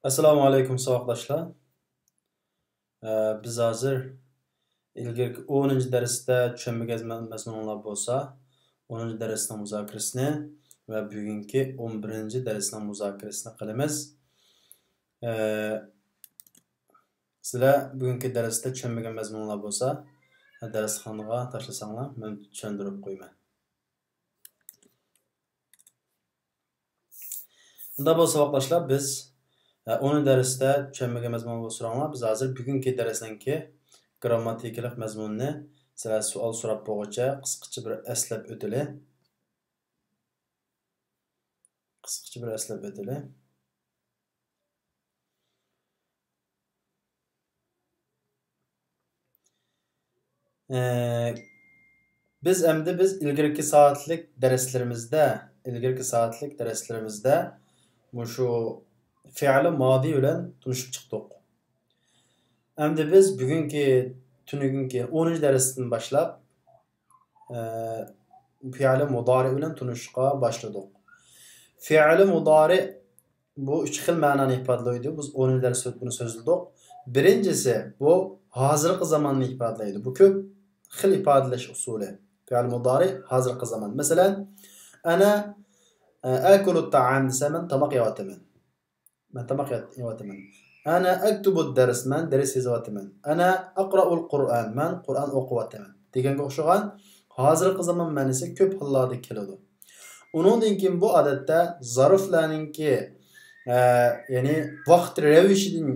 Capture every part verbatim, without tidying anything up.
ئەسسالامۇ ئەلەيكۇم، ساۋاقداشلار. ئە، بىز ھازىر ئىلگىرىكى ئونىنچى دەرستە چۈشەنمىگەن مە-، مەزمۇنلار بولسا، ئونىنچى دەرسنىڭ مۇزاكىرىسىنى ۋە بۈگۈنكى ئون بىرىنچى دەرسنىڭ مۇزاكىرىسىنى قىلىمىز. ئە، سىلەر بۈگۈنكى دەرستە چۈشەنمىگەن مەزمۇنلار بولسا، دەرسخانىغا تاشلىساڭلار، مەن چۈشەندۈرۈپ قويىمەن. ئۇنداق بولسا، ساۋاقداشلار، بىز، ئە، ئونىنچى دەرستە چۈشەنمىگەن مەزمۇن بولسا سوراڭلار. بىز ھازىر بۈگۈنكى دەرسنىڭكى گىرامماتىكىلىق مەزمۇنىنى سىلەر سوئال سوراپ بولغۇچە قىسقىچە بىر ئەسلەپ ئۆتىلى. قىسقىچە بىر ئەسلەپ ئۆتىلى. ئە، بىز ئەمدى بىز ئىلگىرىكى سائەتلىك دەرسلىرىمىزدە، ئىلگىرىكى سائەتلىك دەرسلىرىمىزدە مۇشۇ فېئىلى مادى بىلەن تونۇشۇپ چىقتۇق. ئەمدى بىز بۈگۈنكى، تۈنۈگۈنكى ئونىنچى دەرستىن باشلاپ، ئە، فېئىلى مۇدارى بىلەن تونۇشۇشقا باشلىدۇق. فېئىلى مۇدارى بۇ ئۈچ خىل مەنانى ئىپادىلەيدۇ. بىز ئونىنچى دەرستە بۇنى سۆزلىدۇق. بىرىنچىسى، بۇ ھازىرقى زاماننى ئىپادىلەيدۇ. بۇ كۆپ خىل ئىپادىلەش ئۇسۇلى. فېئىل مۇدارى، ھازىرقى زامان. مەسىلەن، ئەنە، ئە، ئەكۇلۇت تائام دېسە، مەن تاماق يەۋاتىمەن. مەن تاماق يەۋاتىمەن. ئەنە ئەكتۇبۇت دەرس، مەن دەرس يېزىۋاتىمەن. ئەنە ئەقرائۇل قۇرئان، مەن قۇرئان ئوقۇۋاتىمەن دېگەنگە ئوخشىغان ھازىرقى زامان مەنىسى كۆپ ھاللاردا كېلىدۇ. ئۇنىڭدىن كېيىن بۇ ئادەتتە زارفلارنىڭكى، ئە، يەنى ۋاقىت رەۋىشىدىن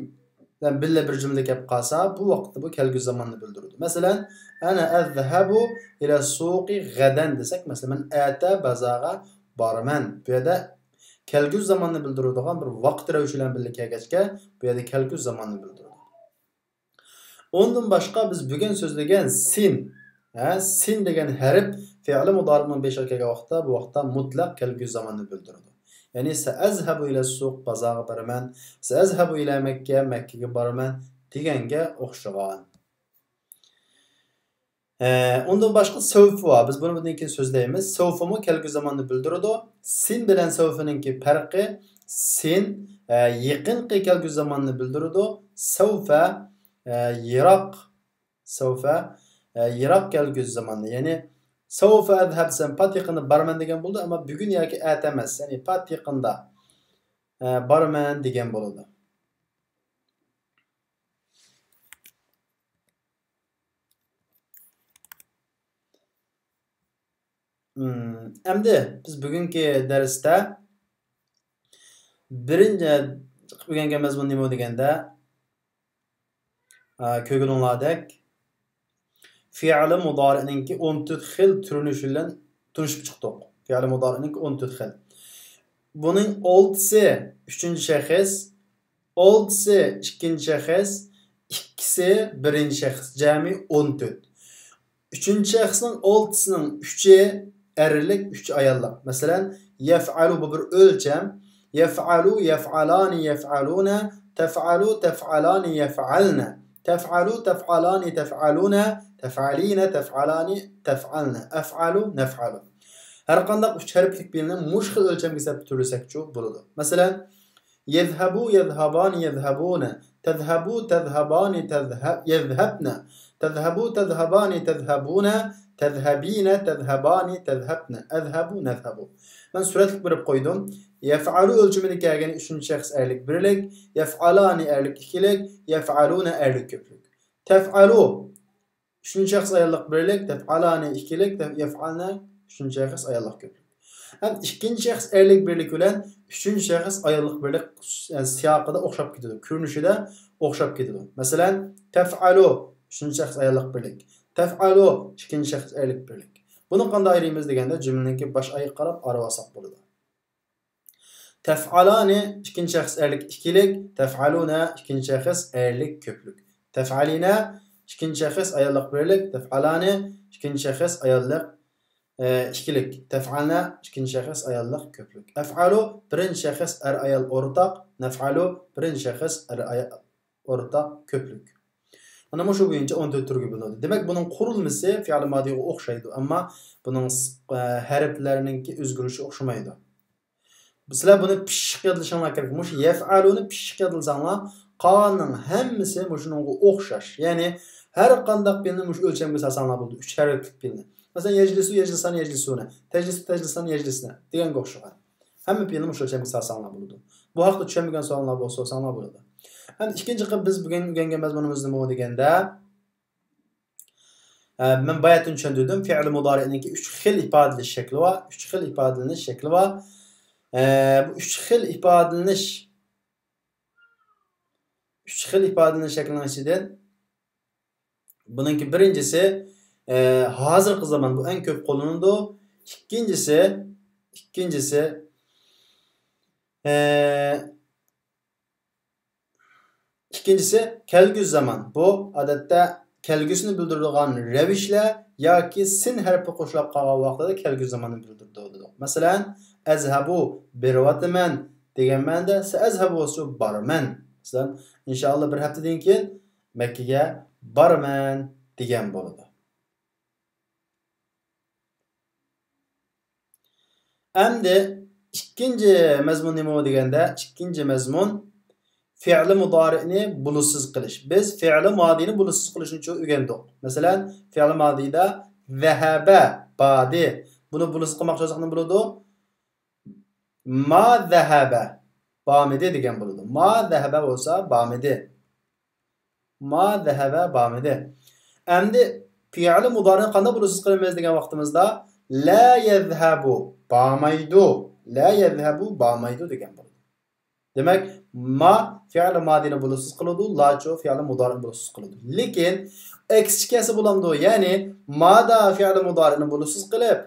بىللە بىر جۈملىدە كەپ قالسا، بۇ ۋاقىتتا بۇ كەلگۈسى زاماننى بىلدۈرىدۇ. مەسىلەن، ئەنە ئەزھەبۇ ئىلە سۇقى غەدەن دېسەك، مەسىلەن، مەن ئەتە بازارغا بارىمەن. بۇ يەردە كەلگۈسى زاماننى بىلدۈرىدىغان بىر ۋاقىت رەۋىشى بىلەن بىللە كەلگەچكە، بۇ يەردە كەلگۈسى زاماننى بىلدۈرىدۇ. ئۇندىن باشقا بىز بۈگۈن سۆزلىگەن سىن، ھە، سىن دېگەن ھەرپ فېئىلى مۇدارىنىڭ بېشىغا كەلگەن ۋاقىتتا، بۇ ۋاقىتتا مۇتلەق كەلگۈسى زاماننى بىلدۈرىدۇ. يەنى سەئەزھەبۇ ئىلە سۇق، بازارغا بارىمەن، سەئەزھەبۇ ئىلە مەككە، مەككىگە بارىمەن دېگەنگە ئوخشىغان. ئە، ئۇندىن باشقا سەۋفۇ بار. بىز بۇنى بۇندىن كېيىن سۆزلەيمىز. سەۋفۇمۇ كەلگۈسى زاماننى بىلدۈرىدۇ. سىن بىلەن سەۋفۇنىڭكى پەرقى، سىن، ئە، يېقىنقى كەلگۈسى زاماننى بىلدۈرىدۇ. سەۋفە، ئە، يىراق. سەۋفە، ئە، يىراق كەلگۈسى زاماننى. يەنى، سەۋفە ئەزھەب دېسەم، پات يېقىندا بارىمەن دېگەن بولىدۇ، ئەمما بۈگۈن ياكى ئەتە ئەمەس. يەنى، پات يېقىندا، ئە، بارىمەن دېگەن بولىدۇ. مم، ئەمدى بىز بۈگۈنكى دەرستە بىرىنچى قىلىپ ئۆگەنگەن مەزمۇن نېمە دېگەندە، ئا، كۆرگىنىڭلاردەك، فېئىلى مۇدارىئنىڭكى ئون تۆت خىل كۆرۈنۈشى بىلەن تونۇشۇپ چىقتۇق. فېئىلى مۇدارىئنىڭكى ئون تۆت خىل. بۇنىڭ ئالتىسى ئۈچىنچى شەخس، ئالتىسى ئىككىنچى شەخس، ئىككىسى بىرىنچى شەخس، جەمئىي ئون تۆت. ئۈچىنچى شەخسنىڭ ئالتىسىنىڭ ئۈچى ئەرلىك، ئۈچى ئاياللىق. مەسىلەن، يەفئەلۇ، بۇ بىر ئۆلچەم. يەفئەلۇ، يەفئەلانى، يەفئەلۇنە، تەفئەلۇ، تەفئەلانى، يەفئەلنە، تەفئەلۇ، تەفئەلانى، تەفئەلۇنە، تەفئەلىنە، تەفئەلانى، تەفئەلنە، ئەفئەلۇ، نەفئەلۇ. ھەرقانداق ئۈچ ھەرپلىك پېئىلنى مۇشۇ خىل ئۆلچەمگە سېلىپ تۈرلىسەكچۇ بولىدۇ. مەسىلەن، يەزھەبۇ، يەزھەبانى، يەزھەبۇنە. تەزھەبۇ، تەزھەبانى، تەزھە-، يەزھەبنە. تەزھەبۇ، تەزھەبانى، تەزھەبۇنە. تەزھەبىنە، تەزھەبانى، تەزھەبنە. ئەزھەبۇ، نەزھەبۇ. مەن سۈرەتلىك بېرىپ قويدۇم. يەفئەلۇ ئۆلچىمىدە كەلگەن ئۈچىنچى شەخس ئەرلىك بىرلىك، يەفئەلانى ئەرلىك ئىككىلىك، يەفئەلۇنە ئەرلىك كۆپلۈك. تەفئەلۇ ئۈچىنچى شەخس ئاياللىق بىرلىك، تەفئەلانى ئىككىلىك، تەف-، يەفئەلنە ئۈچىنچى شەخس ئاياللىق كۆپلۈك. ھەم ئىككىنچى شەخس ئەرلىك بىرلىك بىلەن ئۈچىنچى شەخس ئاياللىق بىرلىك، ئە، سىياقىدا ئوخشاپ كېتىدۇ، كۆرۈنۈشىدە ئوخشاپ كېتىدۇ. مەسىلەن، تەفئەلۇ ئۈچىنچى شەخس ئاياللىق بىرلىك، تەفئەلۇ ئىككىنچى شەخس ئەرلىك بىرلىك. بۇنى قانداق ئايرىيمىز دېگەندە، جۈملىنىڭكى باش ئايىغا قاراپ ئايرىۋالساق بولىدۇ. تەفئەلانى ئىككىنچى شەخس ئەرلىك ئىككىلىك، تەفئەلۇنە ئىككىنچى شەخس ئەرلىك كۆپلۈك. تەفئەلىنە ئىككىنچى شەخس ئاياللىق بىرلىك، تەفئەلانى ئىككىنچى شەخس ئاياللىق، ئە، ئىككىلىك، تەفئەلنە ئىككىنچى شەخس ئاياللىق كۆپلۈك. ئەفئەلۇ بىرىنچى شەخس ئەر ئايال ئورتاق، نەفئەلۇ بىرىنچى شەخس ئەر ئايال ئورتاق كۆپلۈك. مانا مۇشۇ بويىچە ئون تۆت تۈرگە بۆلۈنىدۇ. دېمەك، بۇنىڭ قۇرۇلمىسى فېئىل مادىغا ئوخشايدۇ، ئەمما بۇنىڭ س-، ئە، ھەرپلەرنىڭكى ئۆزگىرىشى ئوخشىمايدۇ. سىلەر بۇنى پىششىق يادلىشىڭلار كېرەك. مۇشۇ يەفئەلۇنى پىششىق يادلىساڭلار، قالغاننىڭ ھەممىسى مۇشۇنىڭغا ئوخشاش. يەنى ھەر قانداق پېئىلنى مۇشۇ ئۆلچەمگە سالساڭلار بولىدۇ. ئۈچ ھەرپلىك پېئىلنى. مەسىلەن، يەجلىسۇ، يەجلىسان، يەجلىسۇنە. تەجلىسۇ، تەجلىسان، يەجلىسنە دېگەنگە ئوخشىغان. ھەممە پېئىلنى مۇشۇ ئۆلچەمگە سالساڭلار بولىدۇ. بۇ ھەقتە چۈشەنمىگەن سوئاللار بولسا سورىساڭلار بولىدۇ. ئەمدى ئىككىنچى قىلىپ بىز بۈگۈن ئۆگەنگەن مەزمۇنىمىز نېمە دېگەندە، ئە، مەن باياتىن چۈشەندۈردۈم. فېئىل مۇدارىئنىڭكى ئۈچ خىل ئىپادىلىنىش شەكلى بار. ئۈچ خىل ئىپادىلىنىش شەكلى بار. ئە، بۇ ئۈچ خىل ئىپادىلىنىش، ئۈچ خىل ئىپادىلىنىش شەكلىنىڭ ئىچىدىن بۇنىڭكى بىرىنچىسى، ئە، ھازىرقى زامان، بۇ ئەڭ كۆپ قوللىنىدۇ. ئىككىنچىسى، ئىككىنچىسى، ئە، ئىككىنچىسى، كەلگۈسى زامان. بۇ، ئادەتتە، كەلگۈسىنى بىلدۈرىدىغان رەۋىشلەر ياكى سىن ھەرپى قوشۇلۇپ قالغان ۋاقتىدا كەلگۈسى زاماننى بىلدۈرىدۇ دېدۇق. مەسىلەن، ئەزھەبۇ، بېرىۋاتىمەن دېگەن مەنىدە، سەئەزھەبۇ بولسىچۇ، بارىمەن. مەسىلەن، ئىنشائاللا، بىر ھەپتىدىن كېيىن مەككىگە بارىمەن دېگەن بولىدۇ. ئەمدى ئىككىنچى مەزمۇن نېمە دېگەندە، ئىككىنچى مەزمۇن فېئىلى مۇدارىئنى بولۇشسىز قىلىش. بىز فېئىلى مادىنى بولۇشسىز قىلىشنى چو-، ئۆگەندۇق. مەسىلەن، فېئىلى مادىدا ذەھەبە، باردى. بۇنى بولۇشسىز قىلماقچى بولساق نېمە بولىدۇ؟ ما ذەھەبە، بارمىدى دېگەن بولىدۇ. ما ذەھەبە بولسا بارمىدى. ما ذەھەبە، بارمىدى. ئەمدى پېئىلى مۇدارىنى قانداق بولۇشسىز قىلىمىز دېگەن ۋاقتىمىزدا، لا يەزھەبۇ، بارمايدۇ. لا يەزھەبۇ، بارمايدۇ دېگەن بولىدۇ. دېمەك، ما فېئىلى مادىنى بولۇشسىز قىلىدۇ، لاچۇ فېئىلى مۇدارىنى بولۇشسىز قىلىدۇ. لېكىن ئەكسىچە كەلسە بولامدۇ؟ يەنى مادا فېئىلى مۇدارىنى بولۇشسىز قىلىپ،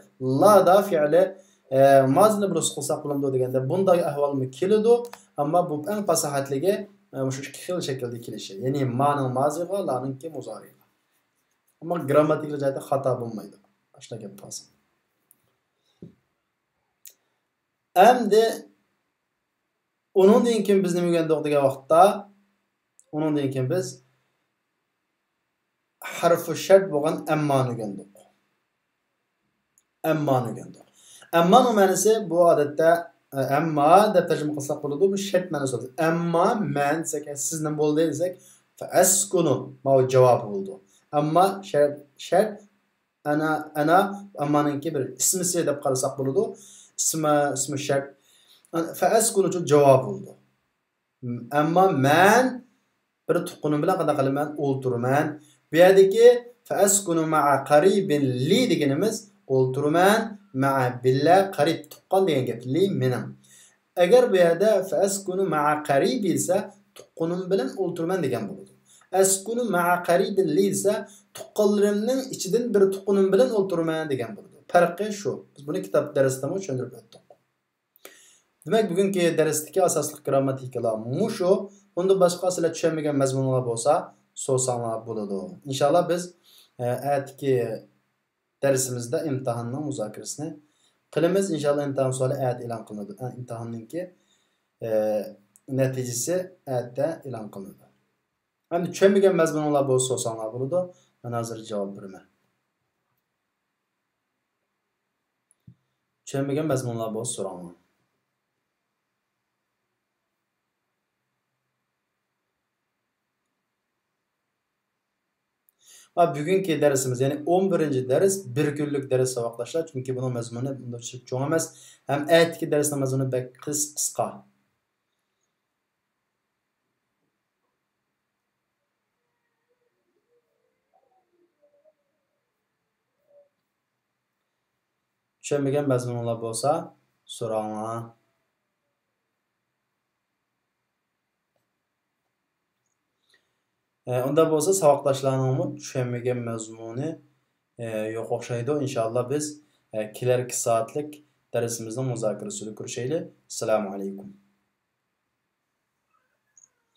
لادا فېئىلى، ئە، مازىنى بولۇشسىز قىلساق بولامدۇ دېگەندە، بۇنداق ئەھۋالمۇ كېلىدۇ. ئەمما بۇ ئەڭ پاساھەتلىكى، ئە، مۇشۇ ئىككى خىل شەكىلدە كېلىشى. يەنى مانىڭ مازىغا، لانىڭكى مۇزارىغا. ئەمما گرامماتىكىلىق جەھەتتە خاتا بولمايدۇ. ئاشۇنداق گەپ قالسۇن. ئەمدى ئۇنىڭدىن كېيىن بىز نېمە ئۆگەندۇق دېگەن ۋاقىتتا، ئۇنىڭدىن كېيىن بىز ھەرفۇ شەرت بولغان ئەممانى ئۆگەندۇق. ئەممانى ئۆگەندۇق. ئەممانىڭ مەنىسى بۇ ئادەتتە، ئە، ئەمما دەپ تەرجىمە قىلساق بولىدۇ. بۇ شەرت مەنىسى بولىدۇ. ئەمما مەن دېسەك، سىز نېمە بولدى دېسەك، فەئەسكۇنۇ. ماۋۇ جاۋابى بولىدۇ. ئەمما شەرت، شەرت، ئەنا، ئەنا، ئەممانىڭكى بىر ئىسمىسى دەپ قارىساق بولىدۇ. ئىسمى، ئىسمى شەرت. فەئەسكۇنۇچۇ جاۋاب بولىدۇ. ئەمما مەن بىر تۇغقىنىم بىلەن قانداق قىلىمەن؟ ئولتۇرىمەن. بۇ يەردىكى فەئەسكۇنۇ مەئە قەرىبىن لى دېگىنىمىز ئولتۇرىمەن، مەئە بىللە قەرىب تۇغقان دېگەن گەپ. لى مېنىڭ. ئەگەر بۇ يەردە فەئەسكۇنۇ مەئە قەرىبى دېسە، تۇغقىنىم بىلەن ئولتۇرىمەن دېگەن بولىدۇ. ئەسكۇنۇ مەئە قەرىبىن لى دېسە، تۇغقانلىرىمنىڭ ئىچىدىن بىر تۇغقىنىم بىلەن ئولتۇرىمەن دېگەن بولىدۇ. پەرقى شۇ. بىز بۇنى كىتاب دەرستىمۇ چۈشەندۈرۈپ ئۆتتۇق. دېمەك، بۈگۈنكى دەرستىكى ئاساسلىق گرامماتىكىلار مۇشۇ. ئۇندىن باشقا سىلەر چۈشەنمىگەن مەزمۇنلار بولسا سورىساڭلار بولىدۇ. ئىنشاللا بىز، ئە، ئەتىكى دەرسىمىزدە ئىمتىھاننىڭ مۇزاكىرىسىنى قىلىمىز. ئىنشاللا ئىمتىھان سوئالى ئەتە ئېلان قىلىنىدۇ. ئە، ئىمتىھاننىڭكى، ئە، نەتىجىسى ئەتە ئېلان قىلىنىدۇ. ئەمدى چۈشەنمىگەن مەزمۇنۇڭلار بولسا سورىساڭلار بولىدۇ. مەن ھازىر جاۋاب بېرىمەن. چۈشەنمىگەن مەزمۇنلار بولسا سوراڭلار. ۋە بۈگۈنكى دەرسىمىز، يەنى ئون بىرىنچى دەرس بىر كۈنلۈك دەرس ساۋاقداشلار، چۈنكى بۇنىڭ مەزمۇنى ئۇنداق چوڭ ئەمەس، ھەم ئەتىكى دەرسنىڭ مەزمۇنى بەك قىس-، قىسقا. چۈشەنمىگەن مەزمۇنۇڭلار بولسا سوراڭلار. ئە، ئۇنداق بولسا ساۋاقداشلارنىڭمۇ چۈشەنمىگەن مەزمۇنى، ئە، يوق ئوخشايدۇ. ئىنشائاللا بىز، ئە، كېلەركى سائەتلىك دەرسىمىزنىڭ مۇزاكىرىسىدە كۆرۈشەيلى. ئەسسالامۇ ئەلەيكۇم.